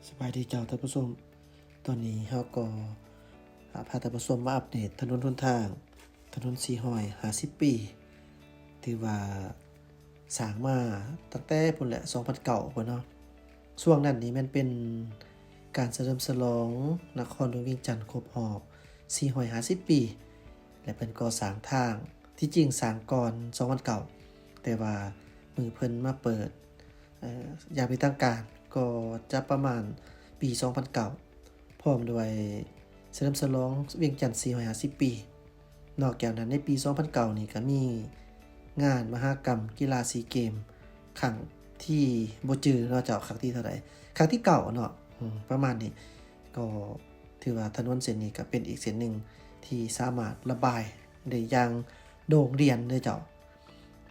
ສະບາຍດີເຈົ້າທ່ານຜູ້ຊົມ, ຕອນນີ້ເຮົາກໍ ອາ ພາທ່ານຜູ້ຊົມມາອັບເດດຖະໜົນຫົນທາງ ຖະໜົນສີ່ຮ້ອຍຫ້າສິບປີ ຖືວ່າສ້າງມາຕັ້ງແຕ່ພຸ້ນແຫຼະ ສອງພັນເກົ້າພຸ້ນເນາະ. ຊ່ວງນັ້ນນີ້ແມ່ນເປັນການສະເຫຼີມສະຫຼອງນະຄອນຫຼວງວຽງຈັນຄົບຮອບສີ່ຮ້ອຍຫ້າສິບປີ ແລະ ເພິ່ນກໍສ້າງທາງ, ທີ່ຈິງສ້າງກ່ອນສອງພັນເກົ້າ ແຕ່ວ່າມື້ເພິ່ນມາເປີດ ເອີ ຢ່າງເປັນທາງການກໍຈະປະມານປີສອງພັນເກົ້າ ພ້ອມດ້ວຍສະເຫຼີມສະຫຼອງວຽງຈັນສີ່ຮ້ອຍຫ້າສິບປີ. ນອກຈາກນັ້ນ ໃນປີສອງພັນເກົ້ານີ້ກໍມີງານມະຫະກຳກິລາຊີເກມຄັ້ງທີ່ບໍ່ຈື່ເນາະເຈົ້າ, ຄັ້ງທີ່ເທົ່າໃດ? ຄັ້ງທີເກົ້າເນາະ, ອືມ ປະມານນີ້. ກໍຖືວ່າຖະໜົນເສັ້ນນີ້ກໍເປັນອີກເສັ້ນໜຶ່ງທີ່ສາມາດລະບາຍໄດ້ຢ່າງໂດດເດັ່ນເລີຍເຈົ້າ.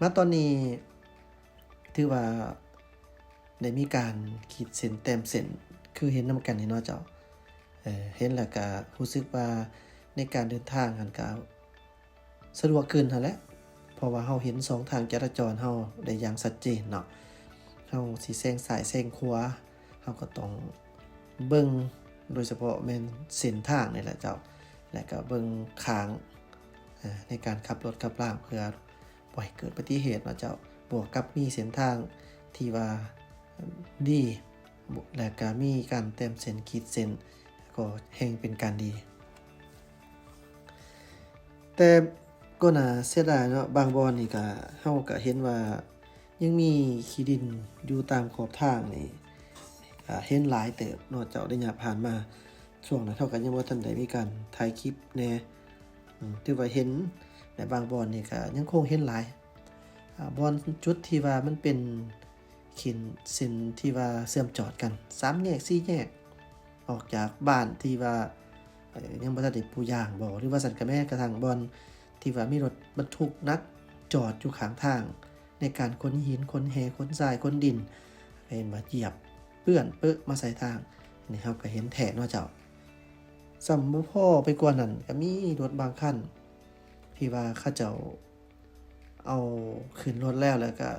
ມາຕອນນີ້ ຖືວ່າໄດ້ມີການຂີດເສັ້ນແຕ້ມເສັ້ນ ຄືເຫັນນຳກັນນີ້ເນາະເຈົ້າ. ເອີ ເຫັນແລ້ວກະຮູ້ສຶກວ່າໃນການເດີນທາງຫັ້ນກະສະດວກຂຶ້ນຫັ້ນແຫຼະ, ເພາະວ່າເຮົາເຫັນຊ່ອງທາງຈະລາຈອນເຮົາໄດ້ຢ່າງຊັດເຈນເນາະ. ເຮົາຊິແຊງຊ້າຍແຊງຂວາ ເຮົາກໍຕ້ອງເບິ່ງ ໂດຍສະເພາະແມ່ນເສັ້ນທາງນີ້ແຫຼະເຈົ້າ, ແລະກະເບິ່ງຂ້າງ ເອີ ໃນການຂັບລົດຂັບລາງ ເພື່ອບໍ່ໃຫ້ເກີດອຸບັດຕິເຫດເນາະເຈົ້າ. ບວກກັບມີເສັ້ນທາງທີ່ວ່າດີ ແລະກະມີການແຕ້ມເສັ້ນຂີດເສັ້ນ ກໍແຮ່ງເປັນການດີ. ແຕ່ກໍໜ້າເສຍດາຍເນາະ, ບາງບ່ອນນີ້ກະ ເຮົາກະເຫັນວ່າຍັງມີຂີ້ດິນຢູ່ຕາມຂອບທາງນີ້ ກະເຫັນຫຼາຍເຕີບເນາະເຈົ້າ ໄລຍະຜ່ານມາ. ຊ່ວງນັ້ນເຮົາກະຍັງບໍ່ທັນໄດ້ມີການຖ່າຍຄລິບແດ່ ອືມ ຖືວ່າເຫັນ ແລະ ບາງບ່ອນນີ້ກະຍັງຄົງເຫັນຫຼາຍ. ອາ ບ່ອນຈຸດທີ່ວ່າມັນເປັນເຂດເສັ້ນທີ່ວ່າເຊື່ອມຈອດກັນ ສາມແຍກ ສີ່ແຍກ ອອກຈາກບ້ານທີ່ວ່າ ເອີ ຍັງບໍ່ທັນໄດ້ປູຢາງບໍ ຫຼືວ່າຊັ້ນກະແມ້ກະທັ້ງບ່ອນທີ່ວ່າມີລົດບັນທຸກໜັກຈອດຢູ່ຂ້າງທາງ ໃນການຂົນຫີນ ຂົນແຮ່ ຂົນຊາຍ ຂົນດິນ ເຫັນວ່າຢຽບເປື້ອນເປິມາໃສ່ທາງ. ອັນນີ້ເຮົາກະເຫັນແທ້ເນາະເຈົ້າ. ສ່ຳບໍ່ພໍໄປກວ່ານັ້ນ ກະມີລົດບາງຄັນທີ່ວ່າເຂົາເຈົ້າ ເອົາຂຶ້ນລົດແລ້ວ ແລ້ວກະ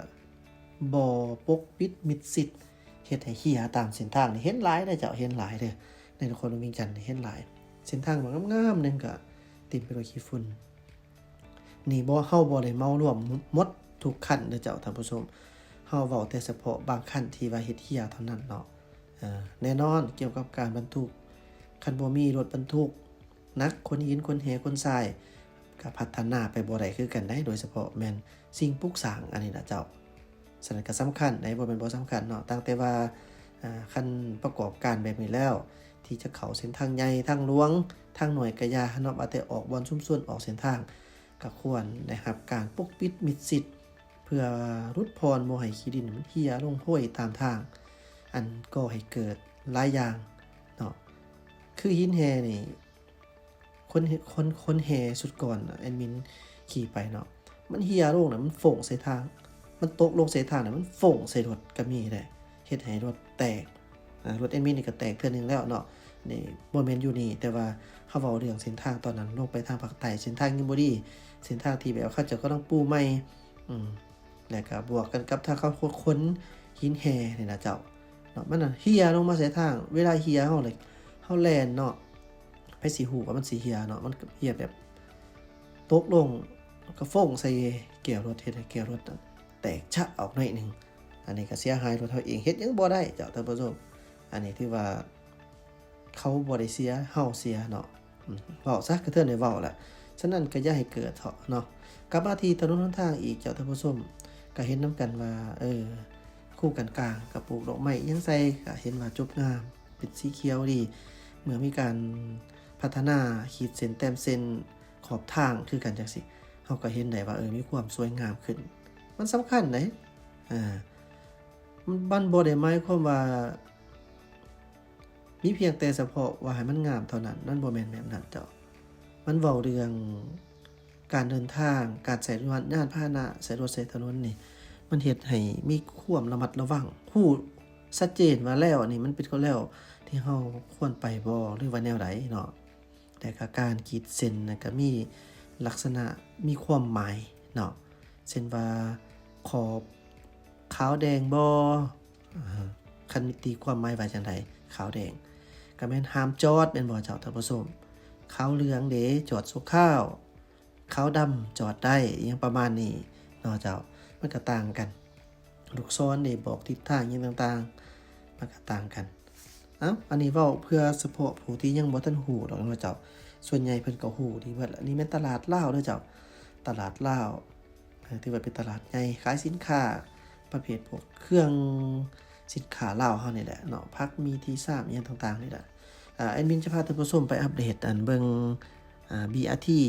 ບໍ່ປົກປິດມິດຊິດ ເຮັດໃຫ້ເຫຍຕາມເສັ້ນທາງນີ້ ເຫັນຫຼາຍເດ້ເຈົ້າ, ເຫັນຫຼາຍເດ້. ໃນນະຄອນຫຼວງວຽງຈັນນີ້ເຫັນຫຼາຍ, ເສັ້ນທາງບາງງາມໆໜຶ່ງກະເຕັມໄປດ້ວຍຂີ້ຝຸ່ນ. ນີ້ບໍ່ ເຮົາບໍ່ໄດ້ເໝົາລວມໝົດທຸກຄັນເດີເຈົ້າທ່ານຜູ້ຊົມ, ເຮົາເວົ້າແຕ່ສະເພາະບາງຄັນທີ່ວ່າເຮັດເຫຍເທົ່ານັ້ນເນາະ. ເອີ ແນ່ນອນ ກ່ຽວກັບການບັນທຸກ ຄັນບໍ່ມີລົດບັນທຸກ ໜັກ ຂົນຫີນ ຂົນແຮ່ ຂົນຊາຍ ກະພັດທະນາໄປບໍ່ໄດ້ຄືກັນໃດ໋, ໂດຍສະເພາະແມ່ນສິ່ງປຸກສ້າງອັນນີ້ນະເຈົ້າ. ສະນັ້ນກະສຳຄັນໃດ໋, ບໍ່ແມ່ນບໍ່ສຳຄັນເນາະ, ຕັ້ງແຕ່ວ່າ ອາ ຄັນປະກອບການແບບນີ້ແລ້ວ ທີ່ຈະເຂົ້າເສັ້ນທາງໃຫຍ່ ທາງຫຼວງ ທາງໜ້ອຍກະຢ່າເນາະ, ວ່າແຕ່ອອກບ່ອນຊຸມຊົນ ອອກເສັ້ນທາງ ກະຄວນໄດ້ຮັບການປົກປິດມິດຊິດ ເພື່ອຫຼຸດຜ່ອນບໍ່ໃຫ້ຂີ້ດິນມັນເຫຍລົງໂພຍຕາມທາງ, ອັນກໍ່ໃຫ້ເກີດຫຼາຍຢ່າງເນາະ. ຄືຫີນແຮ່ນີ້ ຄົນ ຄົນ ຄົນແຮ່ຊຸດກ່ອນແອດມິນຂີ່ໄປເນາະ, ມັນເຫຍລົງນະ ມັນຟົ້ງໃສ່ທາງ, ມັນຕົກລົງໃສ່ທາງນະ ມັນຟົ້ງໃສ່ລົດກະມີເດ້, ເຮັດໃຫ້ລົດແຕກ. ອາ ລົດແອດມິນນີ້ກະແຕກເທື່ອໜຶ່ງແລ້ວເນາະ. ນີ້ບໍ່ແມ່ນຢູ່ນີ້, ແຕ່ວ່າເຮົາເວົ້າເລື່ອງເສັ້ນທາງຕອນນັ້ນ ລົງໄປທາງພາກໃຕ້ ເສັ້ນທາງຍັງບໍ່ດີ, ເສັ້ນທາງທີ່ແບບເຂົາເຈົ້າກຳລັງປູໃໝ່ ອືມ ແລ້ວກະບວກກັນກັບຖ້າເຂົາຂຸດຄົ້ນຫີນແຮ່ນີ້ນະເຈົ້າເນາະ, ມັນນະເຫຍລົງມາໃສ່ທາງ. ເວລາເຫຍເຮົາເລີຍ ເຮົາແລ່ນເນາະ, ໃຜຊິຮູ້ວ່າມັນຊິເຫຍເນາະ, ມັນເຫຍແບບຕົກລົງ ກະຟົ້ງໃສ່ແກ້ວລົດ ເຮັດໃຫ້ແກ້ວລົດແຕກຊະອອກໜ້ອຍໜຶ່ງ. ອັນນີ້ກະເສຍຫາຍລົດເຮົາເອງ, ເຮັດຫຍັງບໍ່ໄດ້ເຈົ້າທ່ານຜູ້ຊົມ. ອັນນີ້ຖືວ່າເຂົາບໍ່ໄດ້ເສຍ ເຮົາເສຍເນາະ. ອືມ ເວົ້າຊະ ກະເທີນໄດ້ເວົ້າລະ, ສະນັ້ນກະຢ່າໃຫ້ເກີດເທາະເນາະ. ກັບມາທີ່ຖະໜົນຫົນທາງອີກເຈົ້າທ່ານຜູ້ຊົມ, ກະເຫັນນຳກັນວ່າ ເອີ ຄູ່ກັນກາງກະປູກດອກໄມ້ຫຍັງໃສ່ ກະເຫັນວ່າຈົບງາມ ເປັນສີຂຽວດີ. ເມື່ອມີການພັດທະນາ ຂີດເສັ້ນແຕ້ມເສັ້ນຂອບທາງຄືກັນຈັ່ງຊີ້ ເຮົາກະເຫັນໄດ້ວ່າ ເອີ ມີຄວາມສວຍງາມຂຶ້ນ. ມັນສຳຄັນເດ້ ອາ ມັນບໍ່ໄດ້ໝາຍຄວາມວ່າ ມີພຽງແຕ່ສະເພາະວ່າໃຫ້ມັນງາມເທົ່ານັ້ນ, ມັນບໍ່ແມ່ນແບບນັ້ນເຈົ້າ. ມັນເວົ້າເລື່ອງການເດີນທາງ, ການໃຊ້ຍານພາຫະນະ, ໃຊ້ລົດໃຊ້ຖະໜົນນີ້ ມັນເຮັດໃຫ້ມີຄວາມລະມັດລະວັງ, ຮູ້ຊັດເຈນວ່າແລວອັນນີ້ມັນເປັນແລວທີ່ເຮົາຄວນໄປບໍ່ ຫຼືວ່າແນວໃດເນາະ. ແລະກະການຂີດເສັ້ນນະກະມີລັກສະນະ ມີຄວາມໝາຍເນາະ, ເຊັ່ນວ່າຂອບຂາວແດງບໍ່ ອາ ຂ ນມີຕີຄວາມໝາຍວ່າຈັ່ງໃດ? ຂາວແດງກໍແມ່ນຫ້າມຈອດແມ່ນບໍ່ເຈົ້າທ່ານຜູ້ຊົມ? ຂາວເຫຼືອງເດ ຈອດຊົ່ວຄາວ, ຂາວດຳຈອດໄດ້ ອີ່ຫຍັງປະມານນີ້ເນາະເຈົ້າ. ມັນກໍຕ່າງກັນ ລູກສອນເດ ບອກທິດທາງຫຍັງຕ່າງໆ ມັນກໍຕ່າງກັນ. ເອົ້າ ອັນນີ້ເວົ້າເພື່ອສະເພາະຜູ້ທີ່ຍັງບໍ່ທັນຮູ້ດອກເນາະເຈົ້າ. ສ່ວນໃຫຍ່ເພິ່ນກໍຮູ້ດີເບິດລະ. ນີ້ແມ່ນຕະຫຼາດລາວເດີເຈົ້າ, ຕະຫຼາດລາວ ເອີ ຖືວ່າເປັນຕະຫຼາດໃຫຍ່ ຂາຍສິນຄ້າປະເພດພວກເຄື່ອງ ສິນຄ້າລາວເຮົານີ້ແຫຼະເນາະ, ຜັກ ໝີ່ ທີຊາມ ອີ່ຫຍັງຕ່າງໆນີ້ແຫຼະ. ອາ ແອດມິນຈະພາທ່ານຜູ້ຊົມໄປອັບເດດ ອັນ ເບິ່ງ ອາ ບີອາທີ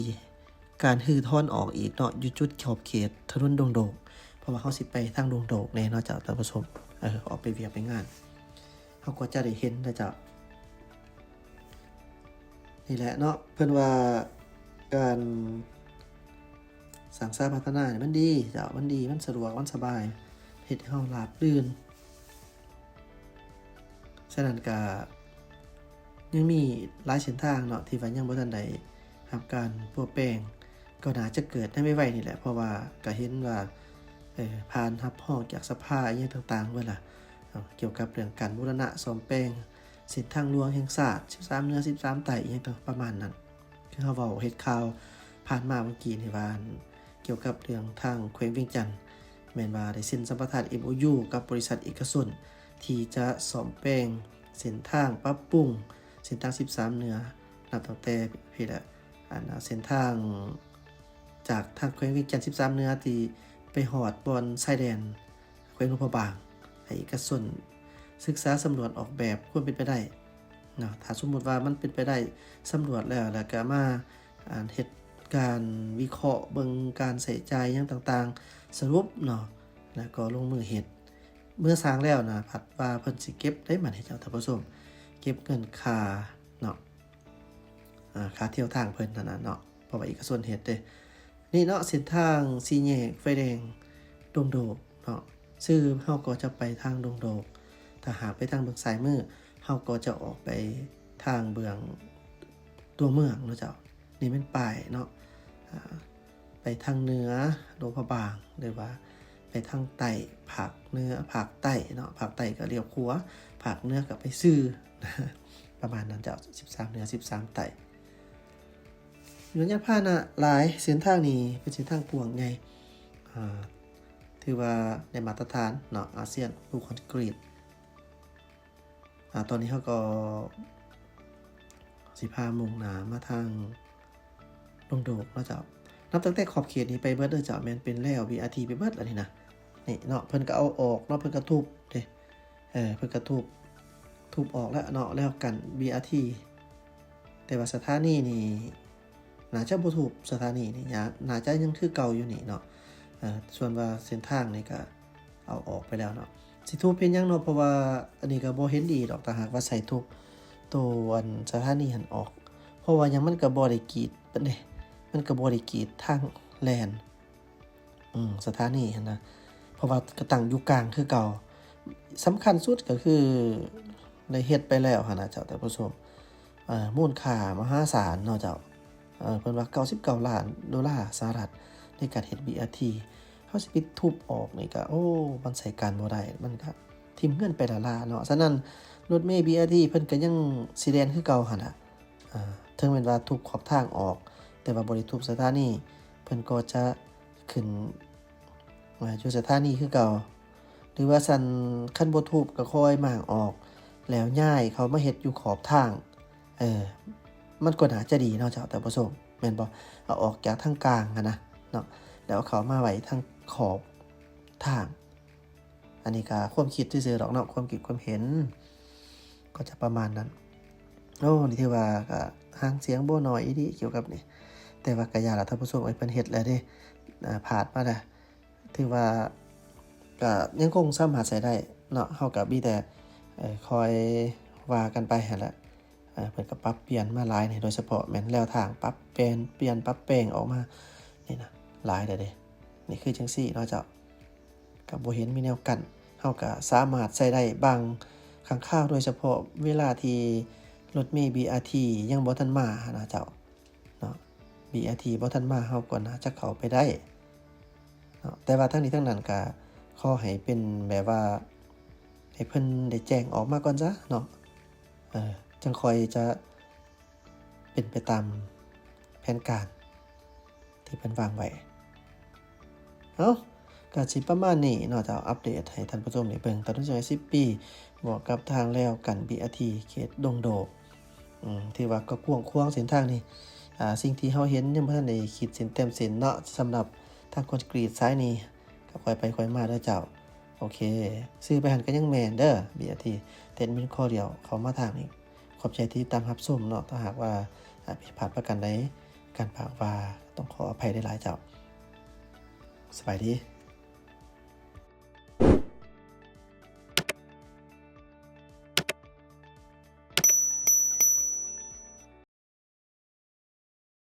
ການຮື້ຖອນອອກອີກເນາະ ຢູ່ຈຸດຂອບເຂດຖະໜົນດົງໂດກ, ເພາະວ່າເຮົາຊິໄປທາງດົງໂດກແດ່ເນາະເຈົ້າທ່ານຜູ້ຊົມ. ເອີ ອອກໄປວຽກໄປງານ ເຮົາກໍຈະໄດ້ເຫັນນະເຈົ້າ. ນີ້ແຫຼະເນາະ ເພິ່ນວ່າການສ້າງສາພັດທະນານີ້ມັນດີເຈົ້າ, ມັນດີ ມັນສະດວກ ມັນສະບາຍ ເຮັດໃຫ້ເຮົາລາບລື່ນ. ສະນັ້ນກະຍັງມີຫຼາຍເສັ້ນທາງເນາະ ທີ່ວ່າຍັງບໍ່ທັນໄດ້ຮັບການປົວແປງ, ກໍໜ້າຈະເກີດໃນໄວໆນີ້ແຫຼະ ເພາະວ່າກະເຫັນວ່າ ເອີ ຜ່ານຮັບຮອງຈາກສະພາອີ່ຫຍັງຕ່າງໆເບິດລະເນາະ ກ່ຽວກັບເລື່ອງການບູລະນະສ້ອມແປງ ເສັ້ນທາງຫຼວງແຫ່ງຊາດ ສິບສາມເໜືອ ສິບສາມໃຕ້ ອີ່ຫຍັງປະມານນັ້ນ. ຄືເຮົາເວົ້າເຮັດຂ່າວຜ່ານມາເມື່ອກີ້ນີ້ວ່າ ກ່ຽວກັບເລື່ອງທາງແຂວງວຽງຈັນ ແມ່ນວ່າໄດ້ເຊັນສຳປະທານ ເອັມໂອຢູ ກັບບໍລິສັດເອກະຊົນ ທີ່ຈະສ້ອມແປງເສັ້ນທາງ, ປັບປຸງເສັ້ນທາງສິບສາມເໜືອ ນັບຕັ້ງແຕ່ພີ້ແຫຼະ ອັນ ເສັ້ນທາງຈາກທາງແຂວງວຽງຈັນສິບສາມເໜືອ ທີ່ໄປຮອດບ່ອນຊາຍແດນ ແຂວງຫຼວງພະບາງ ໃຫ້ເອກະຊົນສຶກສາສຳຫຼວດອອກແບບຄວາມເປັນໄປໄດ້ເນາະ. ຖ້າສົມມຸດວ່າມັນເປັນໄປໄດ້ ສຳຫຼວດແລ້ວ ແລ້ວກະມາ ອ່າ ເຮັດການວິເຄາະເບິ່ງການໃຊ້ຈ່າຍຫຍັງຕ່າງໆ ສະຫຼຸບເນາະ ແລ້ວກໍລົງມືເຮັດ. ເມື່ອສ້າງແລ້ວນະ ພັດວ່າເພິ່ນຊິເກັບໄດ້ບັດນີ້ເຈົ້າທ່ານຜູ້ຊົມ, ເກັບເງິນຄ່າເນາະ ອ່າ ຄ່າທ່ຽວທາງເພິ່ນຫັ້ນນະເນາະ ເພາະວ່າເອກະຊົນເຮັດເດ້. ນີ້ເນາະ ເສັ້ນທາງສີ່ແຍກໄຟແດງດົງໂດກເນາະ, ຊື່ເຮົາກໍຈະໄປທາງດົງໂດກ. ຖ້າຫາກໄປທາງເບື້ອງຊ້າຍມື ເຮົາກໍຈະອອກໄປທາງເບື້ອງຕົວເມືອງເນາະເຈົ້າ. ນີ້ແມ່ນປ້າຍເນາະ ອ່າ ໄປທາງເໜືອຫຼວງພະບາງ ຫຼືວ່າໄປທາງໃຕ້ ພາກເໜືອ ພາກໃຕ້ເນາະ, ພາກໃຕ້ກໍລ້ຽວຂວາ ພາກເໜືອກໍໄປຊື່ ປະມານນັ້ນເຈົ້າ. ສິບສາມເໜືອ ສິບສາມໃຕ້ ມີຍານພາຫະນະຫຼາຍ. ເສັ້ນທາງນີ້ເປັນເສັ້ນທາງກວ້າງໃຫຍ່ ອ່າ ຖືວ່າໄດ້ມາດຕະຖານເນາະ ອາຊຽນ ປູຄອນກຣີດ. ອ່າ ຕອນນີ້ເຮົາກໍຊິພາມຸ່ງໜ້າມາທາງດົງໂດກເນາະເຈົ້າ. ນັບຕັ້ງແຕ່ຂອບເຂດນີ້ໄປເບິດເດີເຈົ້າ ແມ່ນເປັນແລວ ບີອາທີ ໄປເບິດແລ້ວນີ້ນະ. ນີ້ເນາະ ເພິ່ນກໍເອົາອອກເນາະ ເພິ່ນກໍທຸບເດ້ ເອີ ເພິ່ນກໍທຸບ ທຸບອອກແລ້ວເນາະ ແລ້ວກັນ ບີອາທີ ແຕ່ວ່າສະຖານີນີ້ໜ້າຈະບໍ່ທຸບ, ສະຖານີນີ້ໜ້າຈະຍັງຄືເກົ່າຢູ່ນີ້ເນາະ. ເອີ ສ່ວນວ່າເສັ້ນທາງນີ້ກໍເອົາອອກໄປແລ້ວເນາະ. ຊິທຸບເຮັດຫຍັງເນາະ ເພາະວ່າອັນນີ້ກໍບໍ່ເຫັນດີດອກ ຖ້າຫາກວ່າໃຊ້ທຸບໂຕອັນສະຖານີຫັ້ນອອກ, ເພາະວ່າຫຍັງ ມັນກໍບໍ່ໄດ້ກີດປານໃດ, ມັນກໍບໍ່ໄດ້ກີດທາງແລ່ນ ອືມ ສະຖານີຫັ້ນນະ ເພາະວ່າກໍຕັ້ງຢູ່ກາງຄືເກົ່າ. ສຳຄັນສຸດກໍຄືໄດ້ເຮັດໄປແລ້ວຫັ້ນນະເຈົ້າທ່ານຜູ້ຊົມ, ເອີ ມູນຄ່າມະຫາສານເນາະເຈົ້າ. ເອີ ເພິ່ນວ່າເກົ້າສິບເກົ້າລ້ານໂດລາສະຫະລັດໃນການເຮັດ ບີອາທີ ເຮົາຊິໄປທຸບອອກນີ້ກໍ ໂອ້ ມັນໃຊ້ການບໍ່ໄດ້, ມັນກໍຖິ້ມເງິນໄປລ້າໆເນາະ. ສະນັ້ນ ລົດເມ ບີອາທີ ເພິ່ນກໍຍັງຊິແລ່ນຄືເກົ່າຫັ້ນນະ. ອ່າ ເຖິງແມ່ນວ່າທຸບຂອບທາງອອກ ແຕ່ວ່າບໍ່ໄດ້ທຸບສະຖານີ ເພິ່ນກໍຈະຂຶ້ນ ອ່າ ຢູ່ສະຖານີຄືເກົ່າ ຫຼືວ່າຊັ້ນ ຄັນບໍ່ທຸບກໍຄ່ອຍມ້າງອອກ ແລ້ວຍ້າຍເຂົ້າມາເຮັດຢູ່ຂອບທາງ. ເອີ ມັນກໍໜ້າຈະດີເນາະເຈົ້າທ່ານຜູ້ຊົມ ແມ່ນບໍ່? ເອົາອອກຈາກທາງກາງຫັ້ນນະເນາະ ແລ້ວເອົາເຂົ້າມາໄວ້ທາງຂອບທາງ. ອັນນີ້ກໍຄວາມຄິດຊື່ໆດອກເນາະ ຄວາມຄິດຄວາມເຫັນກໍຈະປະມານນັ້ນ. ໂອ້ ນີ້ຖືວ່າກໍຫາງສຽງບໍ່ໜ້ອຍອີ່ຫຼີກ່ຽວກັບນີ້, ແຕ່ວ່າກໍຢ່າລະທ່ານຜູ້ຊົມເອີຍ ເພິ່ນເຮັດແລ້ວເດ້ ອ່າ ຜ່ານມາແລ້ວ ຖືວ່າກໍຍັງຄົງສາມາດໃຊ້ໄດ້ເນາະ. ເຮົາກໍມີແຕ່ ເອີ ຄອຍວ່າກັນໄປຫັ້ນແຫຼະ. ເອີ ເພິ່ນກໍປັບປ່ຽນມາຫຼາຍນີ້ ໂດຍສະເພາະແມ່ນແລວທາງປັບປ່ຽນ ປ່ຽນ ປັບແປງອອກມານີ້ນະ ຫຼາຍແລ້ວເດ້. ນີ້ຄືຈັ່ງຊີ້ເນາະເຈົ້າ ກໍບໍ່ເຫັນມີແນວກັ້ນ, ເຮົາກໍສາມາດໃຊ້ໄດ້ບາງຄັ້ງຄາວ ໂດຍສະເພາະເວລາທີ່ລົດເມ ບີອາທີ ຍັງບໍ່ທັນມາຫັ້ນນະເຈົ້າເນາະ, ບີອາທີ ບໍ່ທັນມາ ເຮົາກໍໜ້າຈະເຂົ້າໄປໄດ້ເນາະ. ແຕ່ວ່າທັງນີ້ທັງນັ້ນກໍຂໍໃຫ້ເປັນແບບວ່າ ໃຫ້ເພິ່ນໄດ້ແຈ້ງອອກມາກ່ອນຊະເນາະ ເອີ ຈັ່ງຄ່ອຍຈະເປັນໄປຕາມແຜນການທີ່ເພິ່ນວາງໄວ້. ເອົ້າ ກະຊິປະມານນີ້ເນາະເຈົ້າ ອັບເດດໃຫ້ທ່ານຜູ້ຊົມໄດ້ເບິ່ງ ຖະໜົນສາຍສິບປີ ບວກກັບທາງແລວກັນ ບີອາທີ ເຂດດົງໂດກ ອືມ ຖືວ່າກໍກວ້າງຂວາງເສັ້ນທາງນີ້ ອາ ສິ່ງທີ່ເຮົາເຫັນຍັງບໍ່ທັນໄດ້ຂີດເສັ້ນແຕ້ມເສັ້ນເນາະ ສຳລັບທາງຄອນກຣີດສາຍນີ້ ກໍຄ່ອຍໄປຄ່ອຍມາເດີເຈົ້າ. ໂອເຄ ຊື່ໄປຫັ້ນກໍຍັງແມ່ນເດີ ບີອາທີ ແຕ່ແອັດມິນຂໍລ້ຽວເຂົ້າມາທາງນີ້. ຂອບໃຈທີ່ຕິດຕາມຮັບຊົມເນາະ ຖ້າຫາກວ່າ ອາ ຜິດພາດປະການໃດ ການປາກວ່າ ຕ້ອງຂໍອະໄພຫຼາຍໆເຈົ້າ. ສະບາຍດີ.